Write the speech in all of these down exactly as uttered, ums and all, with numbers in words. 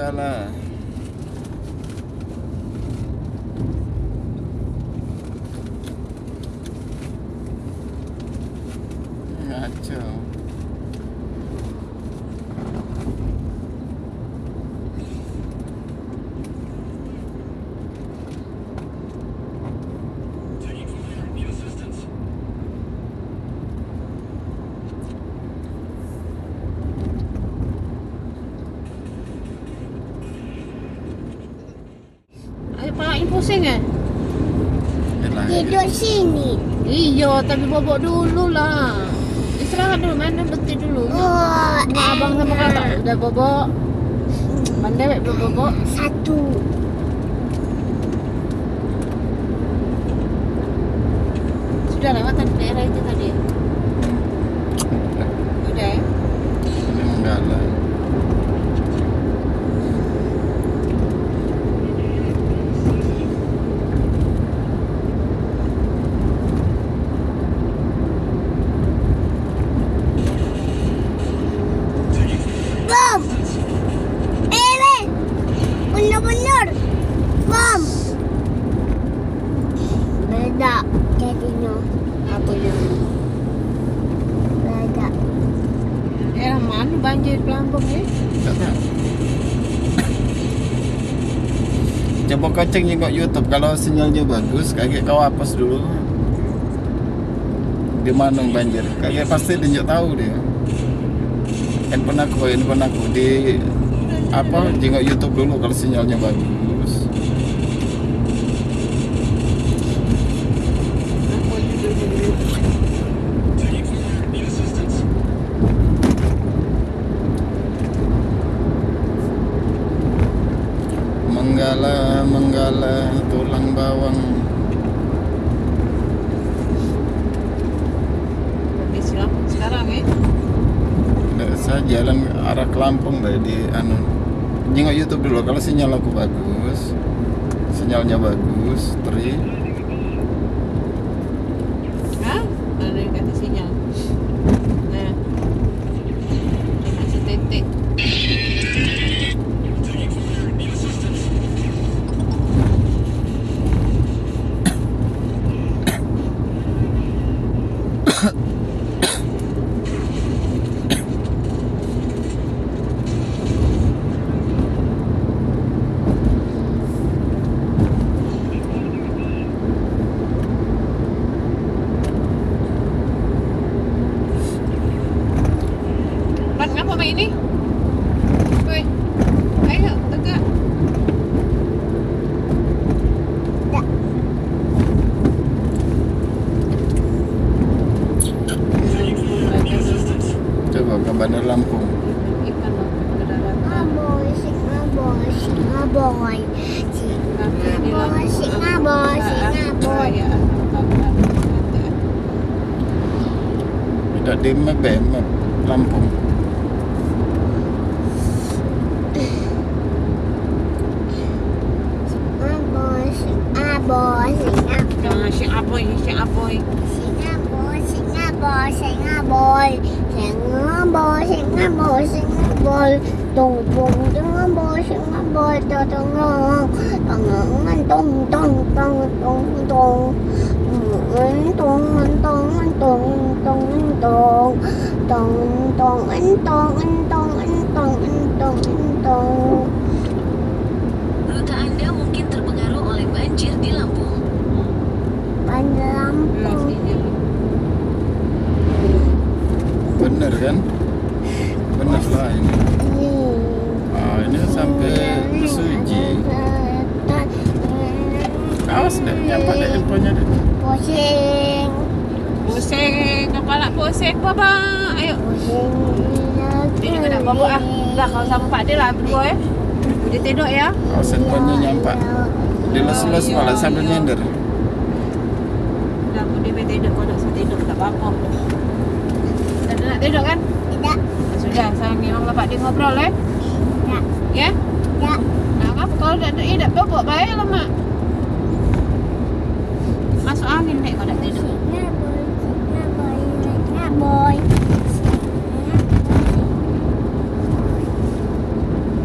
Alah. Ngaco. Ayo, palak ni pusing, eh? Yalah. Tidur sini. Iyo, tapi bobok dulu lah. Istirahat dulu, main dulu, betul dulu. Oh, abang sama kakak udah bobok. Mandi wek belum bobok. Satu. Sudah lewat tadi daerah itu tadi. Udah, ya? Ini menggalang. Bom. Eh, weh. Bener-bener. Bom. Beda jadinyo. Apo yo? Beda. Daerah mano banjir Pelampung ni? Tak tahu. Coba kau cek jingok YouTube, kalau sinyalnyo bagus, kagek kau hapus dulu. Di mano banjir? Kagek pasti dio njuk tahu dio. Handphone aku, handphone aku di apo, jingok YouTube dulu kalau sinyalnyo bagus. Menggala, menggala tulang bawang. Habis lampu sekarang, eh? Ndak usah, jalan arah Kelampung tadi, anu. Jingok YouTube dulu, kalau sinyal aku bagus. Sinyalnya bagus, Tri. Hah? Ada yang kata sinyal. Nah. Masih tetek. Mat, ngapo main ni? Woi. Ayo, tegak. Coba ke Bandar Lampung. Ikan laut ke daratan. Aboy, sing aboy, sing aboy. Sing aboy, sing aboy, sing aboy. Idak di map, eh, map Lampung. Aboy, sing aboy, sing aboy. Ah, sing aboy, sing aboy. Sing aboy, sing aboy, sing aboy. Sing aboy, sing aboy, sing aboy. Tung tung tung aboy, sing aboy, tung tung tung. Tung tung tung tung tung tung. Tung tung tung tung tung tung. Tung tung tung tung tung tung. Rute Anda mungkin terpengaruh oleh banjir di Lampung. Banjir Lampung. Bener kan? Bener lah ini. Iya. Ah, ini sampai Mesuji. Awas deh, nyampak deh handphonenya deh. Pusing. Pusing, kepala pusing, Baba. Ayo. Pusing. Ini kena Baba ah. Dah, kau sama Pak Dil lah berdua, eh. Udah tidur ya. Awas handphonenya nyampak. Dia les-les malah sambil nyender. Dah, aku dia tidur, kau nak tidur, tak apa-apa. Dah nak tidur kan? Tidak. Sudah, sama Mimang Bapak dia ngobrol, eh? Tidak. Ya? Tidak. Nah, apa kalau tak ada, eh, tak bobok, baik lah, Mak. Masuk angin, dek, kau tak tidur. Ngaboy, ngaboy, ngaboy. Ngaboy.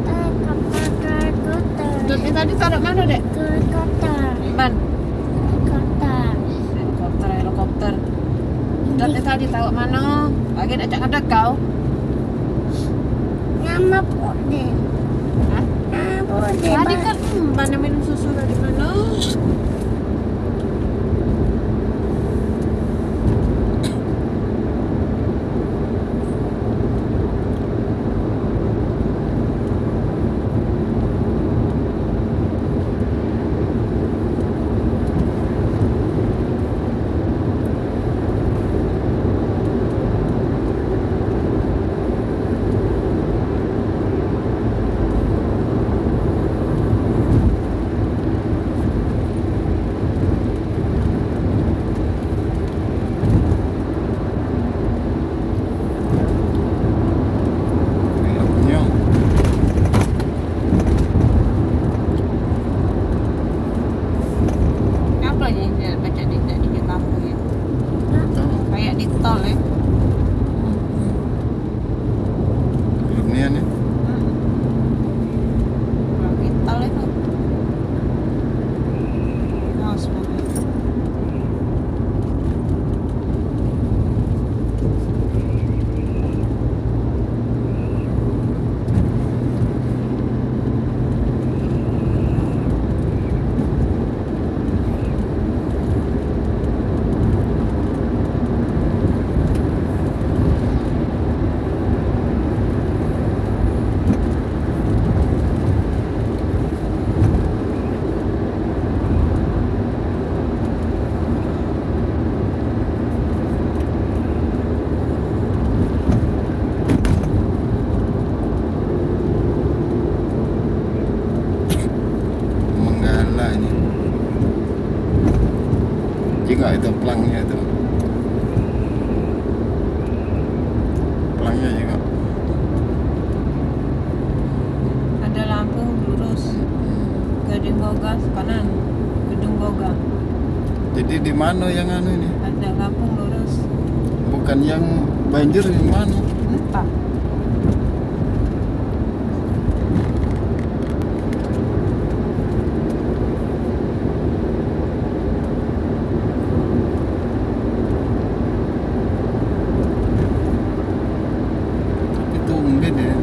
Eh, kapan? Dak mano, Dek? Ke kota. Man? Kota. Helikopter, helikopter. Dak, tadi tau mano? Lagi dak cak ada kau. Nama pok, Dek? Hah? Nama pok, Dek? Tadi kan, hmm, mana minum susu tadi mano? Gelapnyo. Apo ni dio pacak dak dikit lampu yo? Kayak di tol yo. Gelap nian yo. Hmm. Kalau di tol itu. Nah, semoga. Menggalanyo. Juga itu pelangnya itu. Pelangnya juga. Ada lampu lurus. Gedung Boga kanan. Gedung Boga. Jadi di mano yang anu ini? Ada lampu lurus. Bukan yang banjir yang mano? Entah. Tapi tumben yo.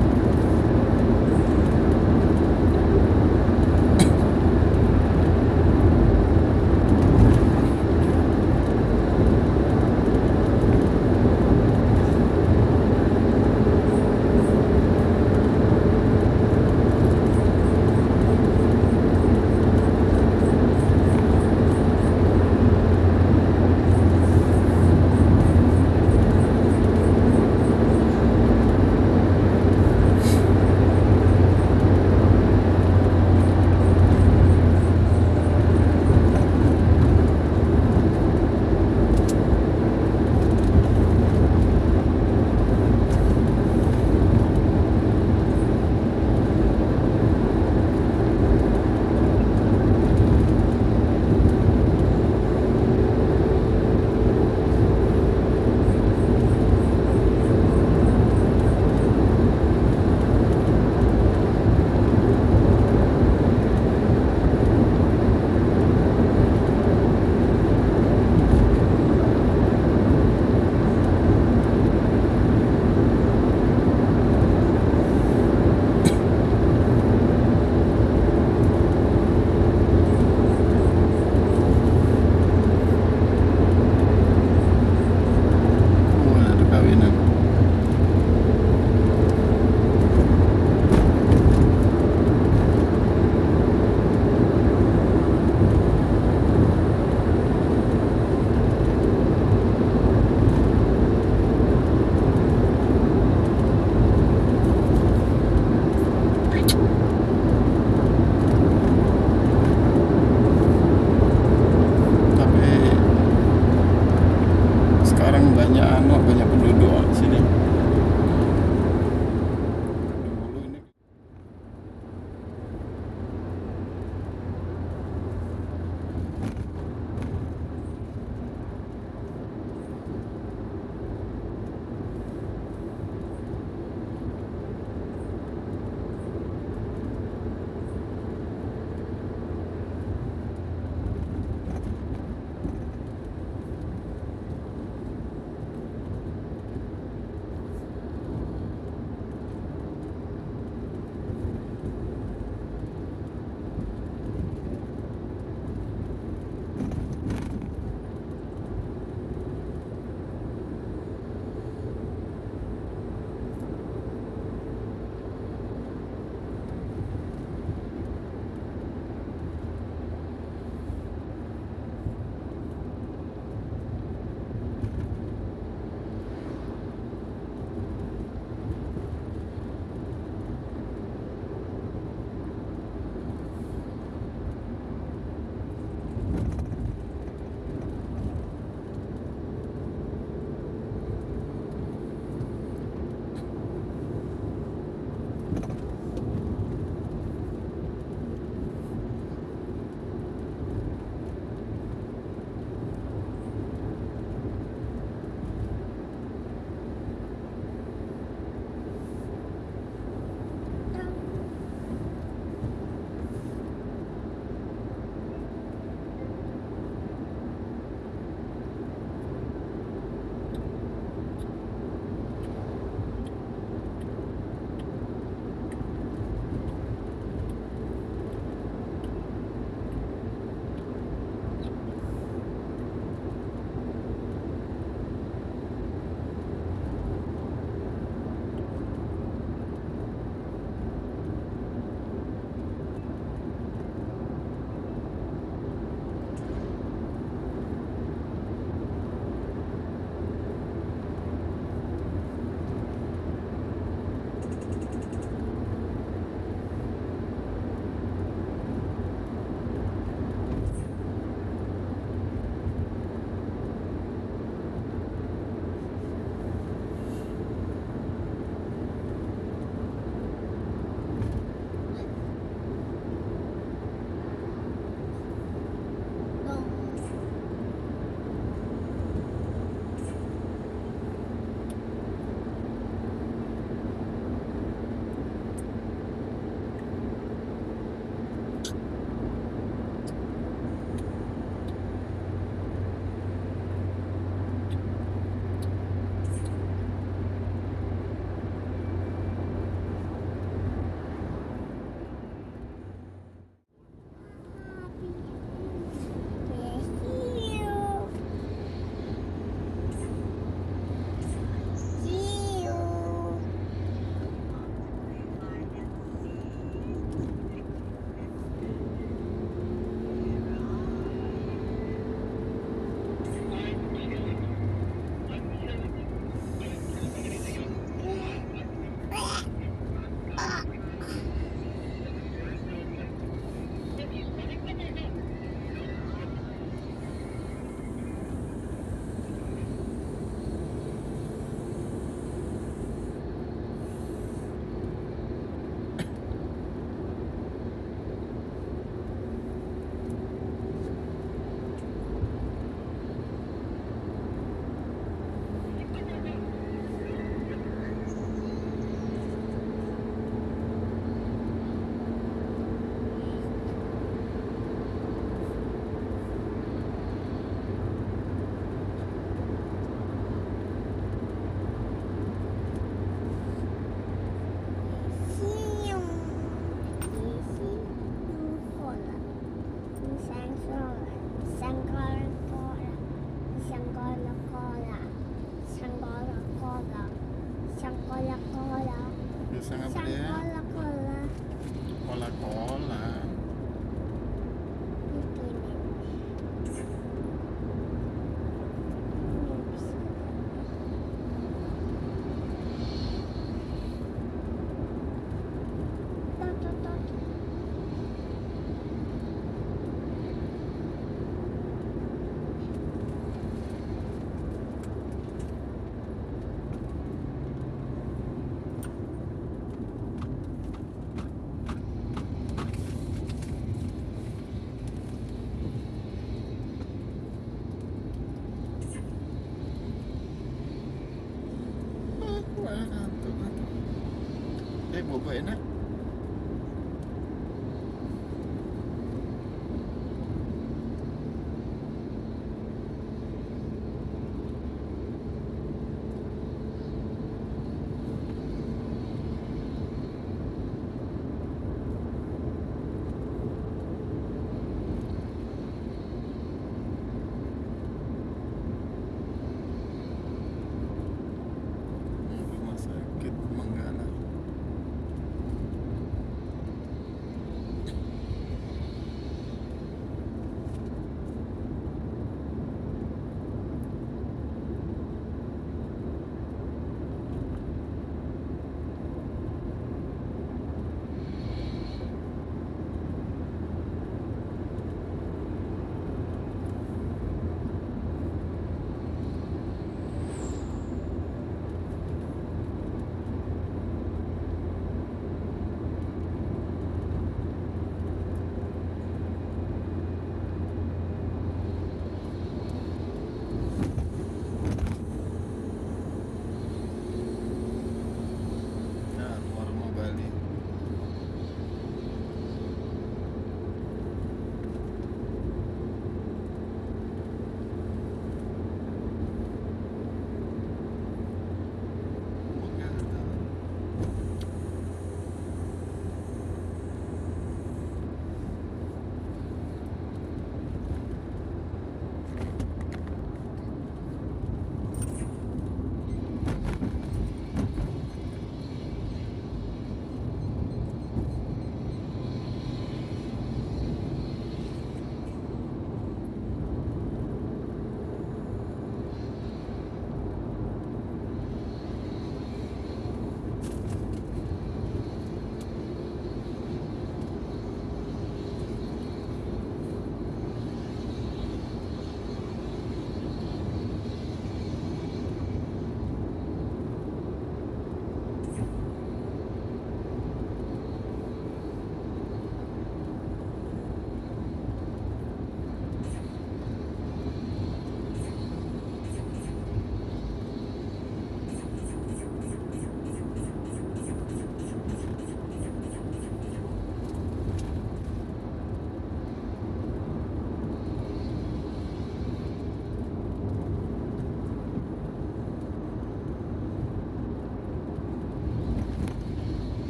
Sang apa dia? Sang kola-kola. Kola-kola. Itu nih. Ini bisa. Tuh, tuh, tuh. Aku banyak ngantuk, ngantuk. Eh, bobok enak. Ini rumah sakit Manggala.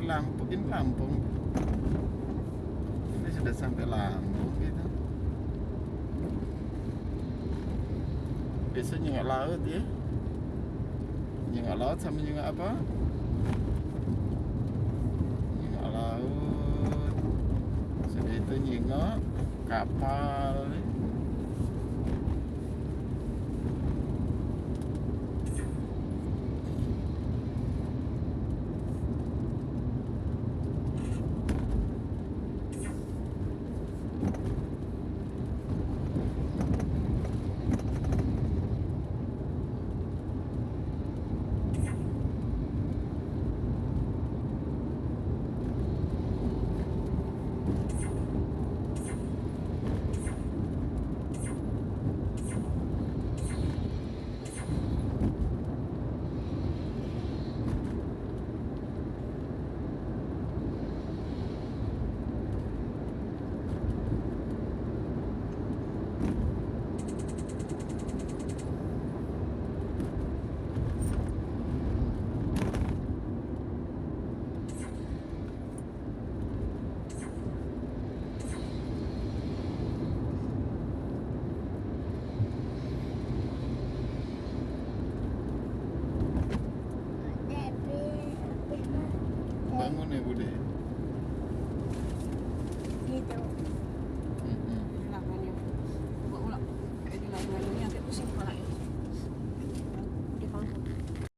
Lampung, ini Lampung. Ini sudah sampai Lampung kita. Biasa nyingok laut ya. Nyingok laut sama nyingok apa? Nyingok laut. Sudah itu nyingok kapal.